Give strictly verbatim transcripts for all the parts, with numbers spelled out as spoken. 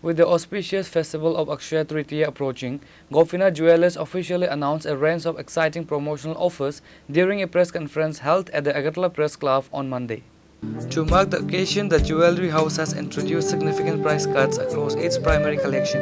With the auspicious festival of Akshaya Tritiya approaching, Gopinath Jewellers officially announced a range of exciting promotional offers during a press conference held at the Agartala Press Club on Monday. To mark the occasion, the jewelry house has introduced significant price cuts across its primary collection.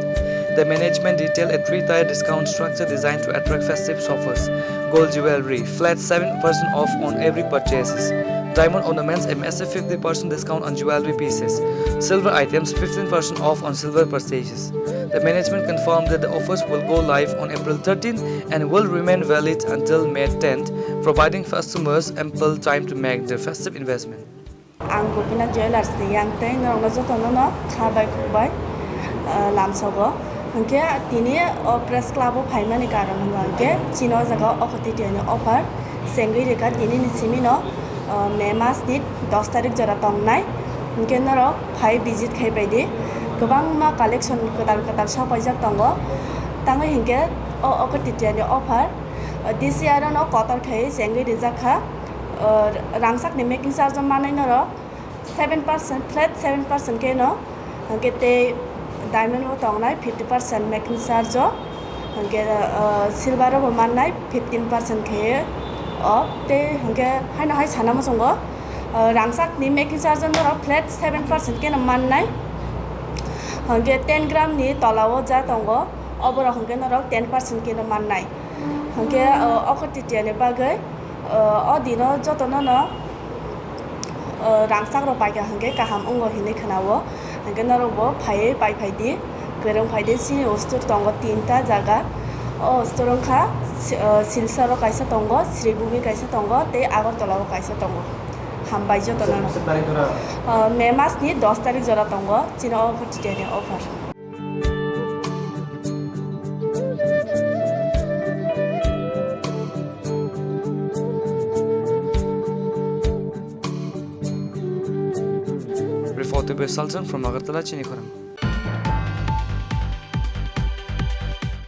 The management detailed a three-tier discount structure designed to attract festive shoppers. Gold jewelry, flat seven percent off on every purchases. Diamond ornaments, a massive fifty percent discount on jewelry pieces. Silver items, fifteen percent off on silver purchases. The management confirmed that the offers will go live on April thirteenth and will remain valid until May tenth, providing customers ample time to make their festive investment. Ang Gopinath Jewellers ni yang tei norokno jotono no kha bai khuk bai, ah, lamsogo. Hwnkhe tini o press club o phaimani karon hwnba hwnkhe chini o jaga o Akshaya Tritiya ni offer chengwi rikha tini ni simi no, ah, May mas ni dos tarik jora tongnai. Hwnkhe norok phai visit khai bai di. Kwbangma collection kwtal kwtal sok paijak tongo. Tangwi hwnkhe o Akshaya Tritiya ni offer, ah, this year no kotor khai chengwi rijak kha. Ah, rangchak ni making charge o manwi norok seven percent, flat seven percent khe no, hwnkhe tei diamond bo tongnai fifty percent making charge o, hwnkhe, ah, silver o bo mannai fifteen percent khe o, tei hwnkhe haino hai sana muchungo, ah, rangchak ni making charge o norok flat seven percent khe no mannai, hwnkhe ten gram ni tola o ja tongo, oborok hwnkhe norok ten percent khe no mannai, hwnkhe, ah, Akshaya Tritiya ni bagwi, ah, o dino jotono no, ah, rangchak rok paikha hwnkhe kaham wngo hinwi khwnao. Hwnkhe norok bo phaiwi pai phai di, kwrwng phai di. Chini o store tongo tinta jaga. O store wngkha Si-, ah, Silchar o kaisa tongo, Sribhumi kaisa tongo, tei Agartala o kaisa tongo. Hambai jotono no. Ah, May mas ni dos tarik jora tongo, chini o Akshaya Tritiya ni offer. Reported by Salsan from Agartala, Chini Khorang.